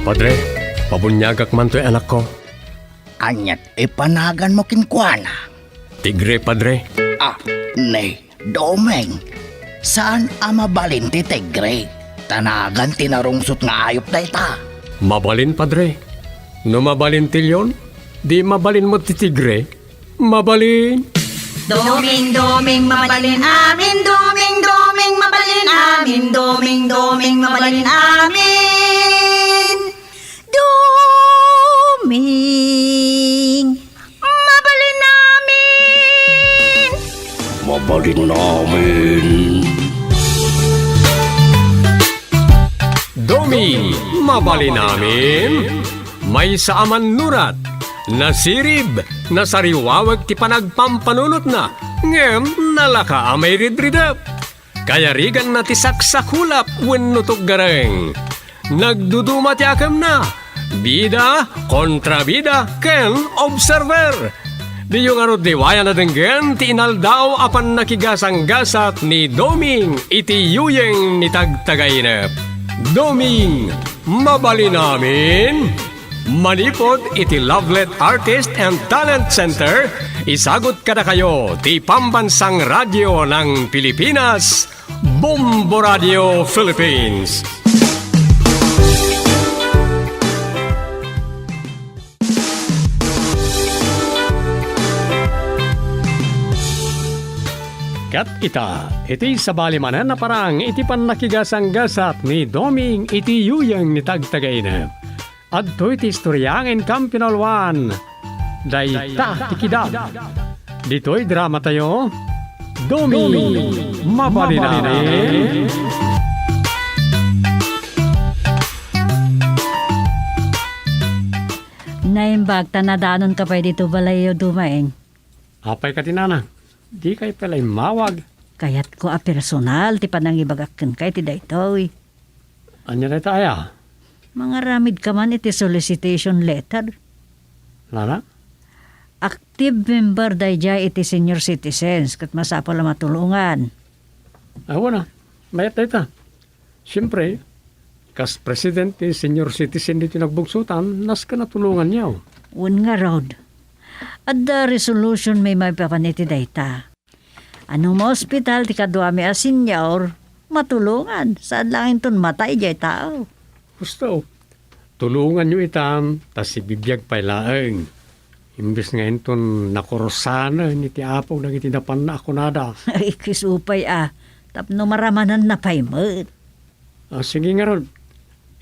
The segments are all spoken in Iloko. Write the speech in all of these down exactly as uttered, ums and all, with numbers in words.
Padre, pabuniagak man toy anakko. Aniat ipanaganmo kenkuana? Tigre, Padre. Ah, ni, Doming, saan a mabalin ti tigre? Ta nagan ti narungsot nga ayup dayta. Mabalin, Padre. No mabalin ti leon, di mabalin met ti tigre. Mabalin. Doming, doming, mabalin amin. Doming, doming, mabalin amin. Doming, doming, mabalin amin. Doming, mabalin amin. Mabalin amin. Doming, mabalin amin. Maysa a mannurat, nasirib, nasariwawek ti panagpampanunotna, ngem nalaka a mairidridep. Kayariganna ti saksakulap wenno tuggareng. Nagduduma ti akemna, bida, kontrabida, ken observer. Diyo ngarud liwayan a denggen ti inaldaw a pannakigasanggasat ni Doming iti yuyeng ni Tagtagainep. Doming, mabalin amin? Manipud iti Lovelet Artist and Talent Center, isagut kadakayo ti Pambansang Radyo ng Pilipinas, Bombo Radio Philippines. Ket ita, iti sabali manen a parang iti pannakigasanggasat ni Doming iti yuyeng ni Tagtagainep. Adtoy ti istorya nga inkam pinauluan. Dayta ti kidam. Ditoy dramatayo, Doming, mabalin amin. Naimbag ta nadanonka pay dito balayyo, Doming. Apay kadi, nana? Dikay pay la immawag? Kayatko a personal ti panangibagak kenka iti daytoy. Ania dayta aya? Mangaramidka man iti solicitation letter. Nana? Active member daydiay iti senior citizens ket masapul a matulongan. Awan a, mayat dayta. Siempre, kas president ti senior citizen ditoy nagbugsotan, nasken a tulonganyo. Wen ngarud, adda resolution mi maipapan iti dayta. A no maospital ti kaduami a senior, matulongan, saan laeng inton matay diay tao. Husto, tulonganyo itan ta sibibiag pay laeng. Imbes nga inton nakursanen iti apog dagiti napanna a kunada. Ay, isu pay a, tapno maramananna pay met. Ah, sige ngarud,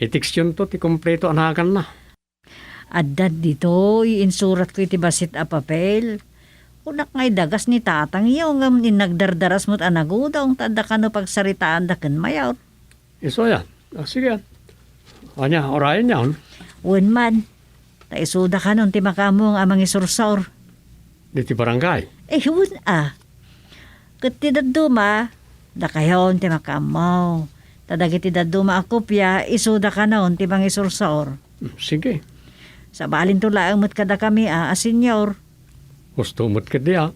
iteksyonto ti kompleto a naganna. Adda ditoy insuratko iti bassit a papel. Kunak nga idagas ni tatangyo ngem nagdardaras met a nagudong ta adda kano pagsaritaanda ken mayor. Isu aya? Ah, sige. Ania, urayenyon? Wen man. Ta isuda kanon ti makaammo nga mangisursor. Diti barangay? Eh, wen a. Ket ti dadduma, dakayon ti makaammo. Ta dagiti dadduma a kopia, isuda kanon ti mangisursor. Hmm, sige. Sabalinto laeng met kadakami a, a senior. Husto met ketdi a.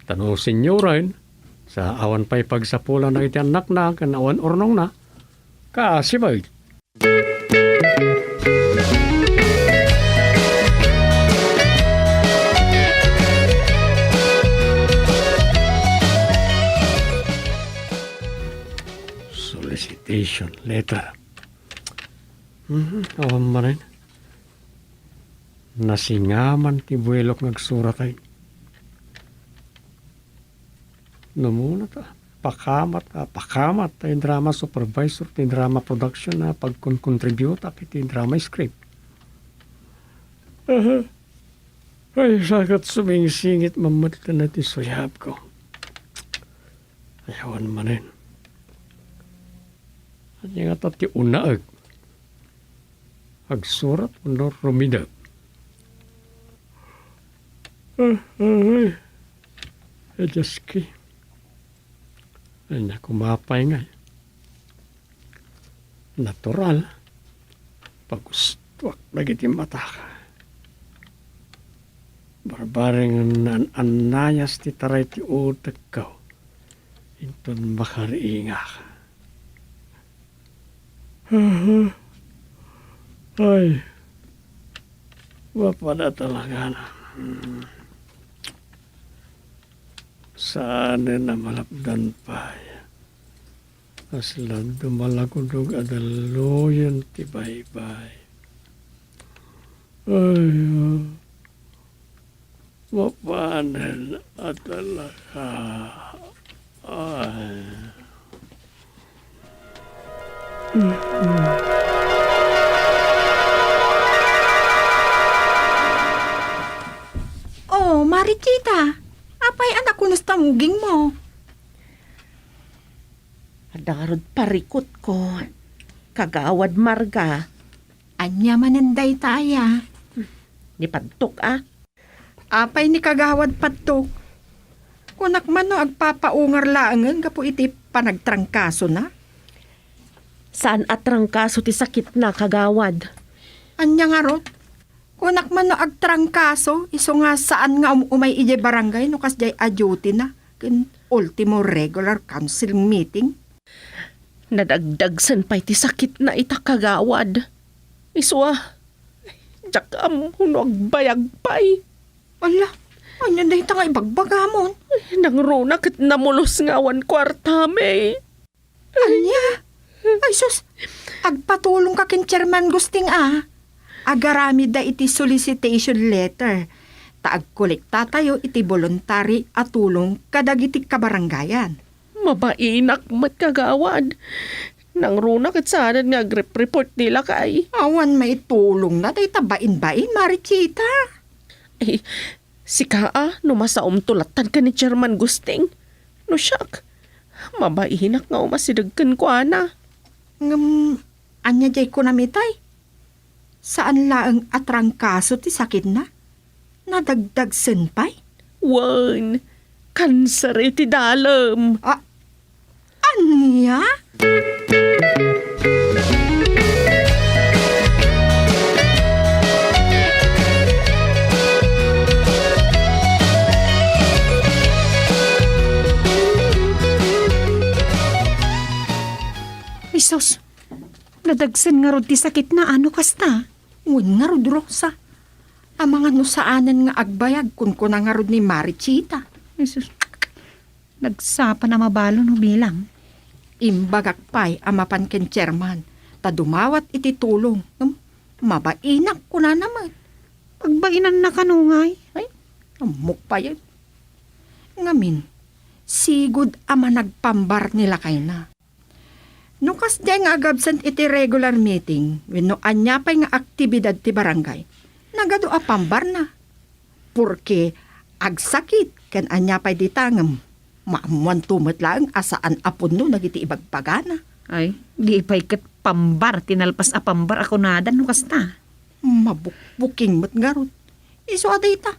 Ta no senioren, sa awan pay pagsapulan dagiti annakna ken awan urnongna, kaasi met. Solicitation letter. Mhm, awan manen. Nasingaman ti buelok nga agsurat ay. Namuna ta, pakamat, ah, pakamat, tay drama supervisor, ti drama production, ah, pagkonkontributak iti drama script. Aha. Ay, sakat sumingsingit, mamatla na ti suyab ko. Ayawan manen. Anya nga ta ti unaek? Agsurat wenno rumidep? Ah, ay. Ay, Diyos ki. Ania koma pay ngay? Natural. Pagustoak dagiti mataka. Barbareng naan-annayas ti taray ti utekko. Inton makariingak. Aha. Ay, mapan a talaga. Hmm. Saanen a malapdan pay. Kasla dumalakudog a dalluyen ti baybay. Ay, ah, mapanen a talaga. Ay. Oh, Marichita, apay a nakunos ta mugingmo? Adda ngarud parikutko, Kagawad Marga. Ania manen dayta aya? Ni Padtok a. Apay ni Kagawad Padtok? Kunak man no agpapaungar laengen gapu iti panagtrangkasona? Saan a trangkaso ti sakitna, Kagawad. Ania ngarud? Kunak man no agtrangkaso, isu nga saan nga um-umay idiay barangay no kasdiay a duty na ken ultimo regular council meeting. Nadagdagsen pay ti sakitna ita, Kagawad. Isu a, diak ammo no agbayag pay. Ala, ania dayta nga ibagbagamon? Ay, nangruna ket namulos nga awan kuartami. Ania? Ay sus, agpatulongka ken Chairman Gusting a. Agaramidda iti solicitation letter. Ta agkolektatayo iti voluntary a tulong kadagiti kabarangayan. Mabainak met, Kagawad. Nangruna ket saanen nga agrep-report ni lakay. Awan maitulongna dayta bain-bain, Marichita. Ay, sika a, no masaomto lattan ken ni Chairman Gusting. No siak, mabainak nga umasideg kenkuana. Ngem, ania diay kunam itay? Saan laeng a trangkaso ti sakitna? Nadagdagsen pay? Wen, kanser iti dalem. A-, ania? Ay sus, nadagsen ngarud ti sakitna a no kasta. Wen ngarud, Rosa. Amangan no saanen nga agbayag, kunkuna ngarud ni Marichita. Jesus. Nagsapa a mabalin no bilang. Imbagak pay a mapan ken Chairman, ta dumawat iti tulong. Ngem, mabainak, kunana met. Pagbainanna kano ngay? Ay, ammok pay. Ngamin, sigud a managpambar ni lakayna. No kasdiay nga agabsent iti regular meeting wenno ania pay nga aktibidad ti barangay, nagadu a pambarna. Porke agsakit ken ania pay dita ngem maammoanto met laeng a saan a pudno dagiti ibagbagana. Ay, di pay ket pambar ti nalpas a pambar a kunada no kasta. Mabukbuking met ngarud. Isu a dayta.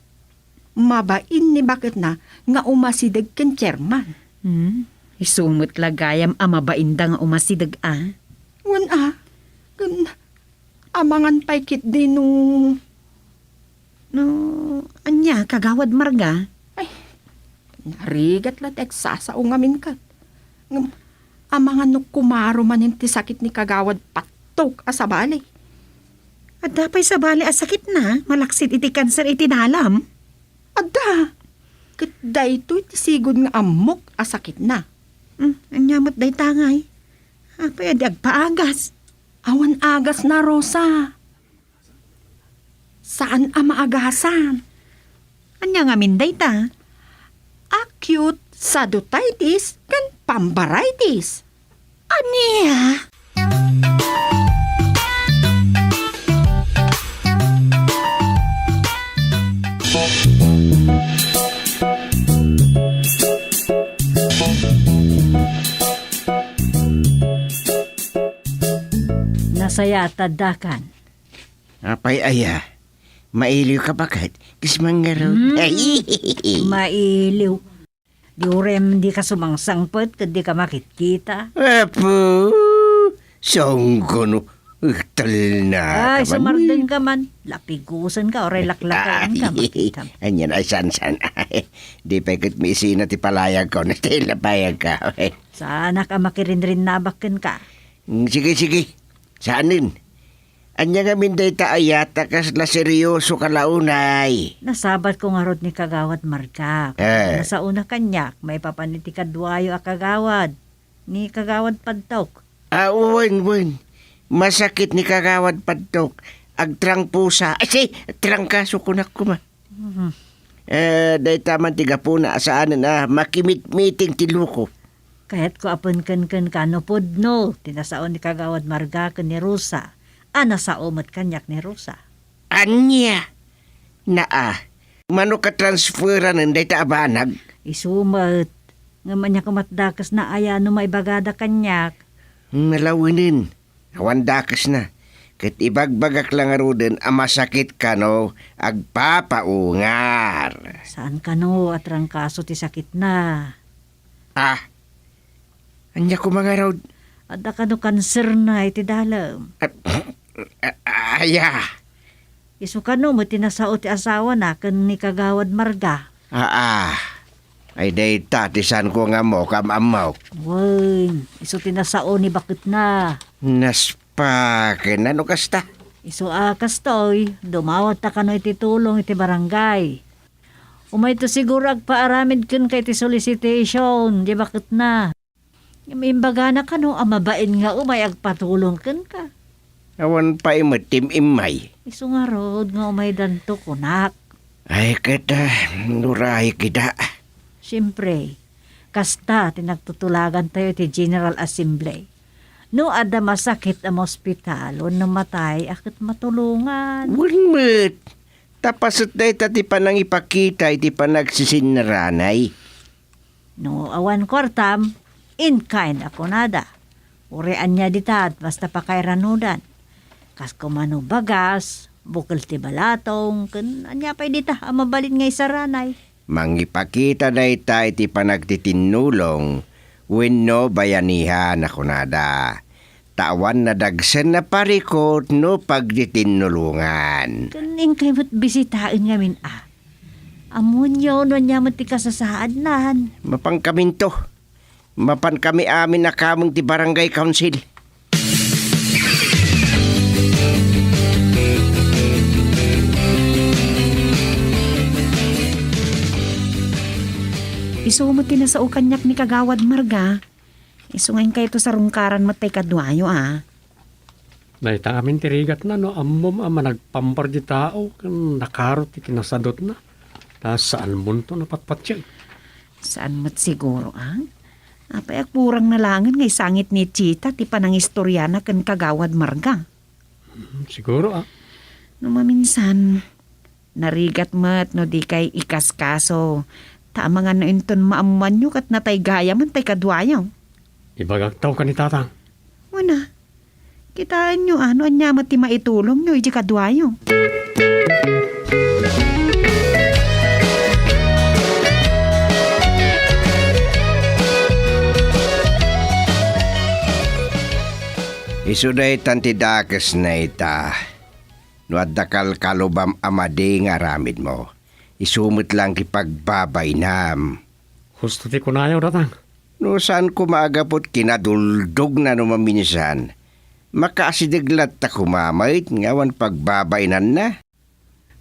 Mabain ni baketna nga umasideg ken Chairman. Hmm. Isu met la gayam a mabainda nga umasideg a. Wen a, ken amangan pay ketdi no. No, ania, Kagawad Marga? Ay, narigat la ti agsasao ngamin ket. Ngem, amangan no kumaro manen ti sakit ni Kagawad Pattok a sabali. Adda pay sabali a sakitna, malaksid iti kanser iti dalam? Adda. Ket daytoy ti sigud nga ammok a sakitna. Hmm, ania met dayta ngay? Apay a di agpaagas? Awan agasna, Rosa. Saan a maagasan. Ania ngamin dayta? Acute sadotitis ken pambaritis. Ania? Nasayaat a addakan. Apay aya? Mailiw ka baket? Kas mangarod? Hmm. Ay. Mailiw. Di uray dika sumangsangpet ket dika makitkita. Apo, sangko no. Talna. Ay, ka man. Sumardeng ka man. Lapigusen ka, uray laklakayen ka. Ay, makita. Anian, ay, saan, saan. Ay, di pay ket maisina ti palayag ko, no, ti lapayag ka. Saanak a makirinrinnabak kenka. Mm, sige, sige. Saanen? Ania ngamin dayta aya ta kasla serioso ka la unay? Nasabatko ngarud ni Kagawad Marga. Eh. Nasaona kaniak maipapan iti kaduayo a kagawad, ni Kagawad Padtok. Ah, wen, wen. Masakit ni Kagawad Padtok. Agtrangpusa. Ay, si, trangkaso kunak koma. Mhm. Eh, dayta man ti gapuna a saanen a makimitmiting ti loko. Kayatko a pen kenken kano pudno ti nasao ni Kagawad Marga ken ni Rosa a nasao met kaniak ni Rosa. Ania? Naa, mano ka transferanen dayta a banag? Isu met. Ngem ania koma ti dakesna aya no maibagada kaniak? Nalawenen. Awan dakesna. Ket ibagbagak la ngaruden a masakit kano agpapaungar. Saan kano a trangkaso ti sakitna? Ah, ania koma ngarud? Adda kano kanserna iti dalem. Ah, ah, aya. Isu kano met ti nasao ti asawana ken ni Kagawad Marga? Aa. Ay dayta ti saanko nga ammo, kam-ammok. Wen, isu ti nasao ni baketna. Naspaken, ano kasta? Isu a kastoy, dumawatta kano iti tulong iti barangay. Umayto siguro agpaaramid kenka iti solicitation, di baketna. Imbagana kano a mabain nga umay agpatulong kenka. Awan pay met ti im-immay. Isu ngarud nga umaydanto kunak. Ay, ket, ah, nurayek ida. Siempre, kasta ti nagtutulagantayo iti General Assembly. No adda masakit a maospital wenno matay a ket matulongan. Wen met, ta paset dayta ti panangipakita iti panagsisinnaranay. No awan kuartam, in kind a kunada. Uray ania ditan, basta pakairanudan. Kas koma no bagas, bukel ti balatong, ken ania pay dita a mabalin nga isaranay. Mangipakita dayta iti panagtitinnulong wenno bayanihan a kunada. Ta awan nadagsen a parikut no pagtitinnulongan. Ken inkay met bisitaen ngamin a. Ammoenyo no ania met ti kasasaadnan. Mapankaminto. Mapankami amin a kameng ti barangay council. Isu met ti nasao kaniak ni Kagawad Marga. Isu nga inkayto sarungkaran met tay kaduayo a. Dayta ngamin ti rigatna no ammom a managpambar ti tao ken nakaro ti kinasadutna. Ta saanmonto napatpatien. Saan met siguro a? Apay a kurangna laengen nga isangit ni Chita ti panangistoriana ken Kagawad Marga? Hmm, siguro a. No maminsan, narigat met no dikay ikaskaso. Ta amangan no inton maammoanyo ket natay gayamen tay kaduayo. Ibagakto ken ni Tatang. Wen a. Kitaenyo a no ania met ti maitulongyo iti kaduayo. Isu daytan ti dakesna ita. No adda kalkalubam a madi nga aramidmo, isu met laeng ti pagbabainam. Husto ti kunayo, Tatang. No saan koma a gapu ti kinaduldogna no maminsan, makaasideg latta koma met nga awan pagbabainanna.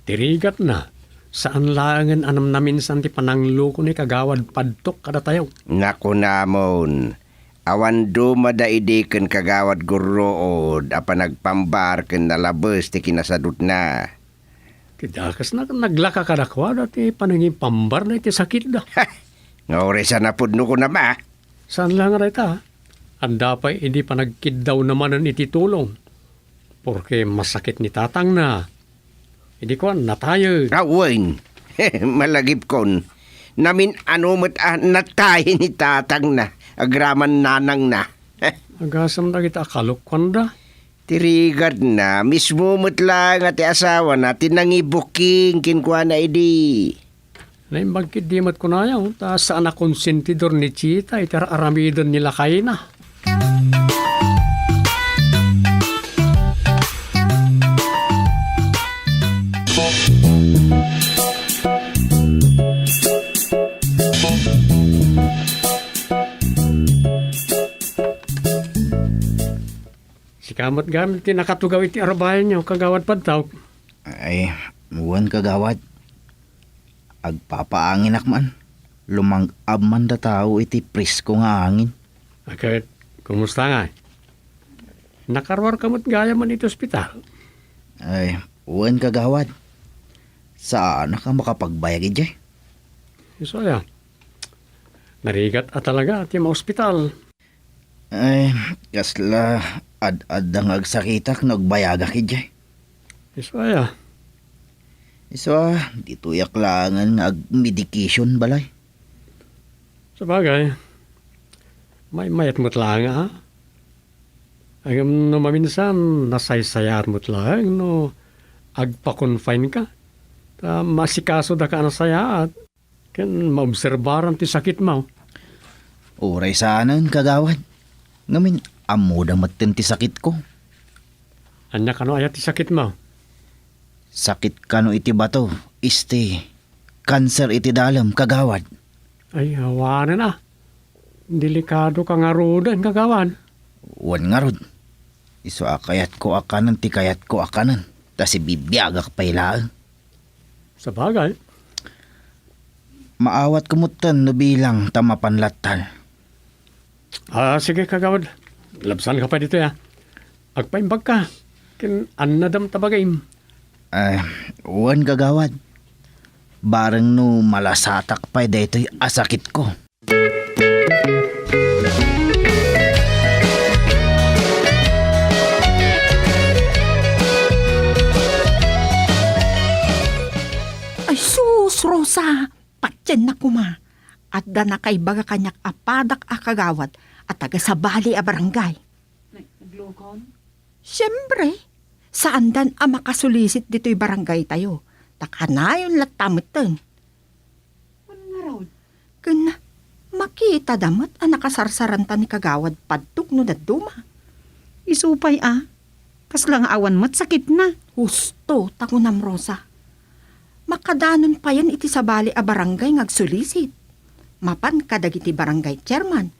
Ti rigatna, saan laengen a namnaminsan ti panangloko ni Kagawad Padtok kadatayo. Nakunamon, awan dumada idi ken Kagawad Gurruod a panagpambar ken nalabes ti kinasadutna. Ti dakesna ket naglaka kadakuada ti panangipambarna iti sakitda. Nga uray saan a pudno kunam a. Saan la nga dayta, adda pay idi panagkiddawna manen iti tulong. Porke masakit ni tatangna. Idi kuan, natayeg. Awen. Malagipkon. Namin-ano met a natay ni tatangna, agraman nanangna. Agasem dagita a kalukkuanda. Ti rigatna, mismo met laeng a ti asawana ti nangibuking kenkuana idi. Naimbag ketdi met kunayo, ta saan a konsentidor ni Chita iti ar-aramiden ni lakayna. Sika Kamot gayam ti nakatugaw iti arbayanyo, Kagawad Padtaw. Ay, wen, Kagawad. Agpapaanginak man. Lumang-ab man da tao iti presko nga angin. Aket, kumusta nga? Nakaruarka met gayam man iti ospital? Ay, wen, Kagawad. Saanak a makapagbayag idiay. Isu aya? Narigat a talaga ti maospital. Ay, kasla ad-adda nga agsakitak no agbayagak idiay. Isu aya? Isu a, ditoyak laengen nga agmedication balay. Sabagay, maymayat met laeng a. Ngem no maminsan, nasaysayaat met laeng no agpa-confine ka. Ta maasikasoda ka a nasayaat. Ken maobserbaran ti sakitmo. Uray saanen, Kagawad. Ngamin, ammoda metten ti sakitko. Ania kano aya ti sakitmo? Sakit kano iti bato, isti, kanser iti dalem, Kagawad. Ay, awanen a. Delikadoka ngaruden, Kagawad. Wen ngarud. Isu a kayatko a kanen ti kayatko a kanen. Ta sibibiagak pay laeng. Sabagay. Maawatko metten no bilang ta mapan lattan. Ah, sige, Kagawad. Labsanka pay ditoy, ah. Agpaimbagka. Ken annadam ta bagim. Eh, wen, Kagawad. Bareng no malasatak pay daytoy a sakitko. Ay sus, Rosa! Patiennak koma. Adda nakaibaga kaniak a padak a kagawad a taga-sabali a barangay. Nag-, naglukon? Siempre, saandan a makasulisit ditoy barangaytayo. Ta kanayon latta metten. Wen ngarud? Ken makitada met a nakasarsaranta ni Kagawad Padtok no dadduma. Isu pay a, kasla nga awan met sakitna. Husto ta kunam, Rosa. Makadanon payen iti sabali a barangay nga agsulisit. Mapan kadagiti barangay chairman.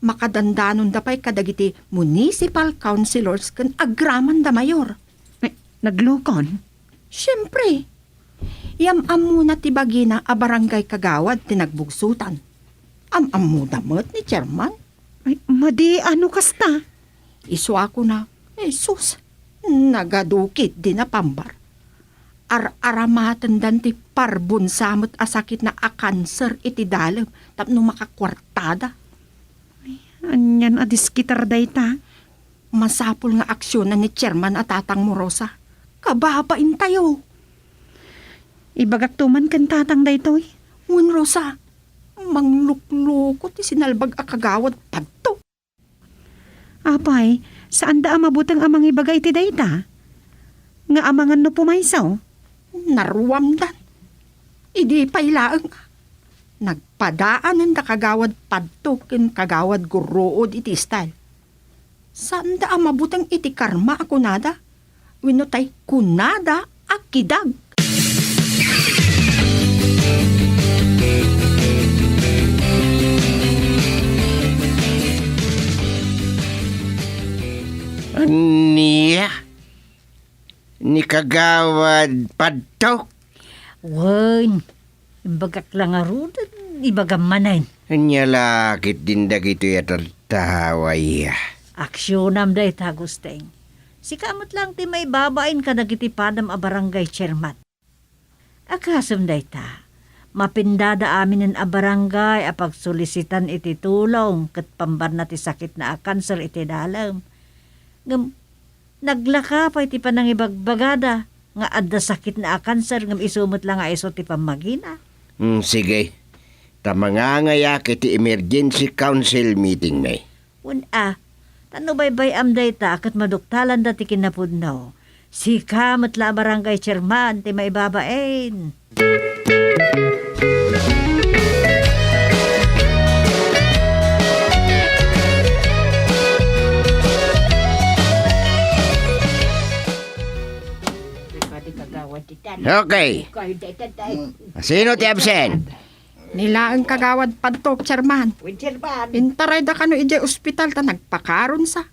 Makadandanonda pay kadagiti municipal councilors ken agramanda mayor. Ay, naglukon? Siempre. Yam-ammona ti bagina a barangay kagawad ti nagbugsotan. Am-ammoda met ni chairman. Ay, madi a no kasta? Isu a kuna, "Jesus, nagadukit dina pambar. Ar-aramatendan ti parbunsa met a sakitna a kanser iti dalem tapno makakuartada." Ay, anian a diskitar dayta? Masapul nga aksionan ni chairman a tatangmo, Rosa. Kababaintayo. Ibagakto man ken tatang daytoy. Wen, Rosa, manglukluko ti sinalbag a kagawad Padtok. Apay, saanda a mabuteng a mangibaga iti dayta? Nga amangan no pumayso? Naruamdan. Idi pay laeng, nagpadaananda kagawad Padtok ken kagawad Gurruod iti style. Saanda a mabuteng iti karma a kunada, wenno tay kunada a kidag. Ania? Ni Kagawad Padtok? Wen, imbagak la ngaruden, ibagam manen. Ania la ketdin dagitoy a tattao aya? Aksionam dayta, Agustin. Sika met laeng ti maibabain kadagiti padam a barangay chairman. Akasem dayta, mapindada aminen a barangay a pagsolisitan iti tulong ket pambarna ti sakitna a kanser iti dalem. Ngem naglaka pay ti panangibagbagada nga adda sakitna a kanser ngem isu met la nga isu ti pammagina. Hmm, sige. Ta mangangayak iti emergency council meeting, ne. Wen a, ta no baybay-am dayta ket maduktalanda ti kinapudno. Sika met la a barangay chairman ti maibabain. Okay. Sino ti absent? Ni laeng Kagawad Padtok, chairman. Wen, chairman. Intarayda kano idiay ospital ta nagpakaronsa.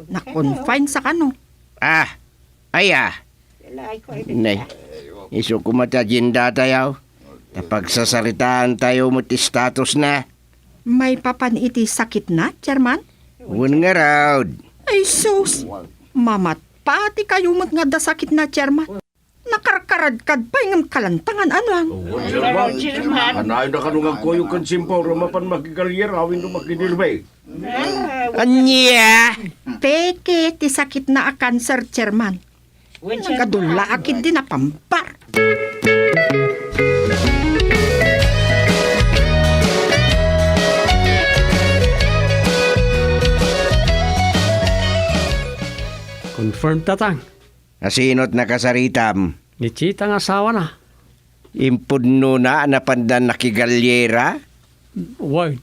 Na-confine sa kano. Ah, ay, ah. Nay, isu koma ti agenda tayo. Ta pagsasaritaan tayo met ti status na. Maipapan iti sakit na, Chairman? Wen ngarud. Ay, sus! Mamatpati kayo met nga adda sakit na, Chairman. Nakarkaradkad pay ngem kalantangan, ano ang? Wen, Chairman. Anayon a kano nga agkuyo ken Simpor, mapan makigalyera wenno makidilbi. Ania? Peke ti sakit na a cancer, Chairman. Nagadulla a ketdi napambar. Confirm, Tatang. Asino ti nakasaritam? Ni Chita nga asawana. Impudnona a napanda nakigalyera? Wen,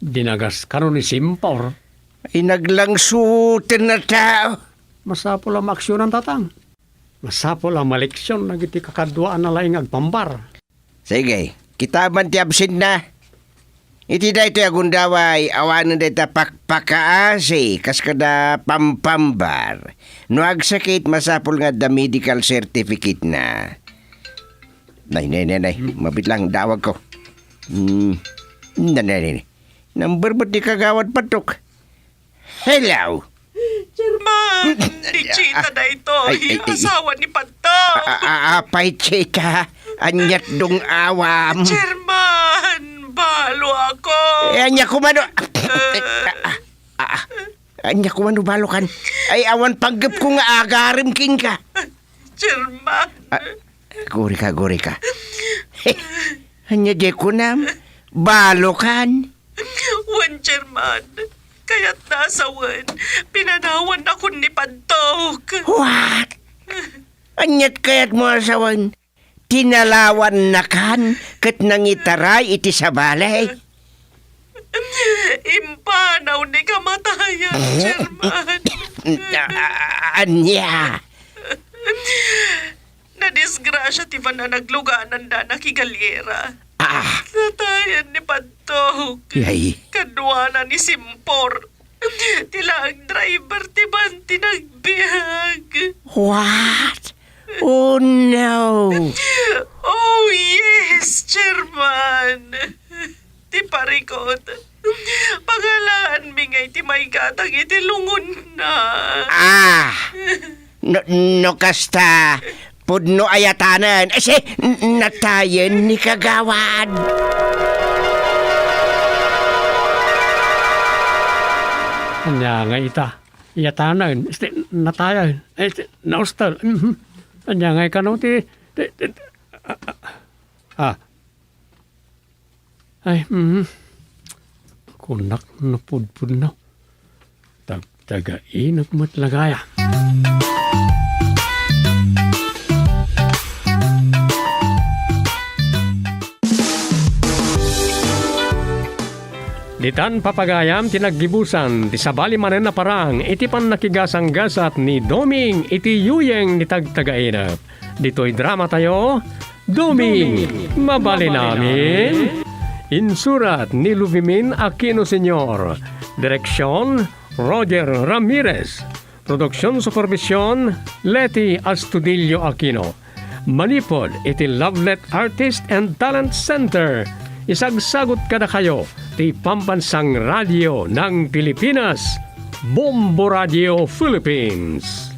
dinagas kano ni Simpor. Ay, naglangsoten a tao. Masapul a maaksionan, Tatang. Masapul a maleksion dagiti kakaduaan a laeng agpambar. Sige, kitaem ti absentna. Iti daytoy a gundaway, awanen dayta pakpakaasi kas kada pampambar. No agsakit, masapul nga adda medical certificate-na. Nay, nay, nay, nay. Mabit lang, dawag ko. Hmm. Nay, nay, nay, nay. Number ba ti kagawad Patok? Hello? Chairman, ni Chita daytoy, ay, ay, ay. Asawa ni Panto. A-, a-, apay, Chita? Aniat dungawam? Chairman, balo ako. Eh, ania kumano? Eh. Ah, ah, ah, ah. Ania kumano balokan? Ay, awan panggepko nga agarem kenka. Chairman. Ah, Agurika, agurika. Ania diay kunam? Balokan? Wen, Chairman. Kayatna a sawen, pinanawanakon ni Pantok. What? Aniat kayatmo a sawen? Tinalawannakan ket nangitaray iti sabali? Impanaw ni kamatayan, Chairman. A-, a-, ania? Nadisgrasia ti van a naglugananda nakigalyera. Ah. Natayan ni Pantok. Yay. Kaduana ni Simpor. Ti laeng driver ti van ti nagbiag. What? Oh, no. Oh, yes, Chairman. Ti parikut. Pangalaanmi nga iti maigatang iti lungonna. Ah! No, no kasta, pudno a yatanen. Ay, si, n-, natayen ni kagawad. Ania nga ita? Yatanen. Isti, natayen. Ay, isti, naustal. Mhm. Ania nga ikano ti, ti, ti, ti, ah, ah. Ah. Ay, mhm. Kunak no pudpudno. Tagtagainak met la gaya. Ditan, papagayam, ti naggibusan ti sabali manen a parang iti pannakigasanggasat ni Doming iti yuyeng ni Tagtagainak. Ditoy dramatayo, Doming, Mabalin Amin. Insurat ni Luvimin Aquino Senior. Direksyon, Roger Ramirez. Production supervision, Leti Astudillo Aquino. Manipud iti Lovelet Artist and Talent Center, isagsagut kadakayo ti Pambansang Radio ng Pilipinas, Bombo Radio Philippines.